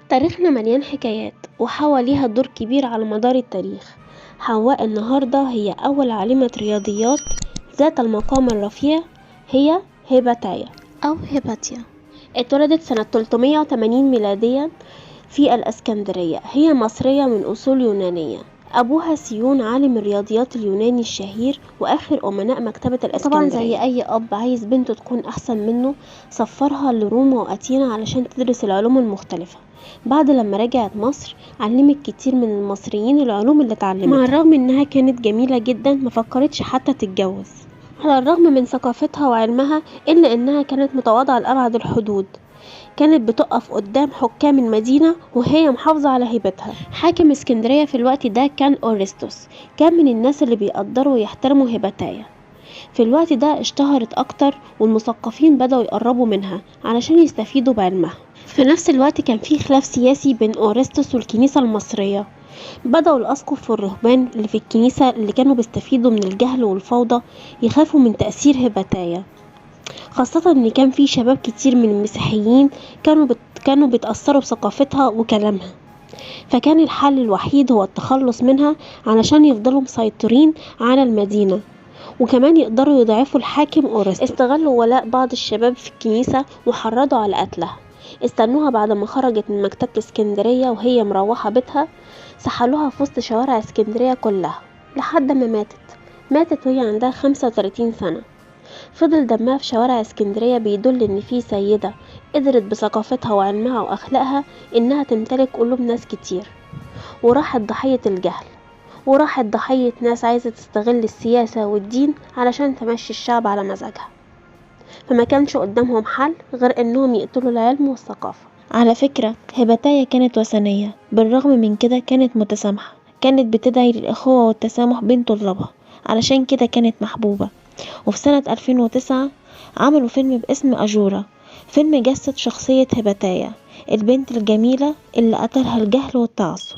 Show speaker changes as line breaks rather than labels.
تاريخنا مليان حكايات وحواء ليها دور كبير على مدار التاريخ. حواء النهاردة هي أول عالمة رياضيات ذات المقام الرفيع، هي هيباتيا أو هيباتيا. اتولدت سنة 380 ميلاديا في الإسكندرية. هي مصرية من أصول يونانية. أبوها سيون عالم الرياضيات اليوناني الشهير وآخر أمناء مكتبة الإسكندرية. طبعا زي أي أب عايز بنته تكون أحسن منه، سفرها لروما وأثينا علشان تدرس العلوم المختلفة. بعد لما رجعت مصر علمت كتير من المصريين العلوم اللي اتعلمتها. مع الرغم انها كانت جميلة جدا ما فكرتش حتى تتجوز. على الرغم من ثقافتها وعلمها الا انها كانت متواضعة لأبعد الحدود. كانت بتقف قدام حكام المدينة وهي محافظة على هيبتها. حاكم اسكندرية في الوقت ده كان أورستوس، كان من الناس اللي بيقدروا ويحترموا هيباتيا. في الوقت ده اشتهرت اكتر والمثقفين بدأوا يقربوا منها علشان يستفيدوا بعلمها. في نفس الوقت كان في خلاف سياسي بين أورستوس والكنيسة المصرية. بدأوا الأسقف والرهبان اللي في الكنيسة اللي كانوا بيستفيدوا من الجهل والفوضى يخافوا من تأثير هيباتيا، خاصة ان كان في شباب كتير من المسيحيين كانوا بيتأثروا بثقافتها وكلامها. فكان الحل الوحيد هو التخلص منها علشان يفضلوا مسيطرين على المدينة وكمان يقدروا يضعفوا الحاكم أورستوس. استغلوا ولاء بعض الشباب في الكنيسة وحرضوا على قتلها. استنوها بعد ما خرجت من مكتبة اسكندرية وهي مروحة بيتها، سحلوها في وسط شوارع اسكندرية كلها لحد ما ماتت. ماتت وهي عندها 35 سنة. فضل دمها في شوارع اسكندرية بيدل ان في سيدة قدرت بثقافتها وعلمها واخلاقها انها تمتلك قلوب ناس كتير، وراحت ضحية الجهل، وراحت ضحية ناس عايزة تستغل السياسة والدين علشان تمشي الشعب على مزاجها. فما كانش قدامهم حل غير انهم يقتلوا العلم والثقافة.
على فكرة هيباتيا كانت وثنية، بالرغم من كده كانت متسامحة، كانت بتدعي للأخوة والتسامح بين طلابها، علشان كده كانت محبوبة. وفي سنة 2009 عملوا فيلم باسم أجورا، فيلم جسد شخصية هيباتيا البنت الجميلة اللي قتلها الجهل والتعصب.